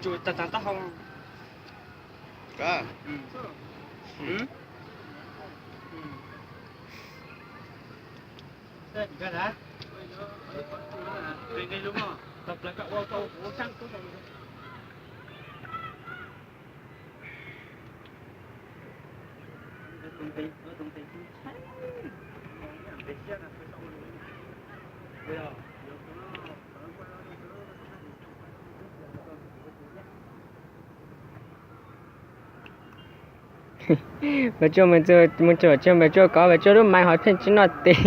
Tsuas tag tag taub hau. Npawg Tsuaj mus txog, mus txog txog Npawg Tsuaj kov, Npawg Tsuaj lub maiv ho pheej tsis noj tes.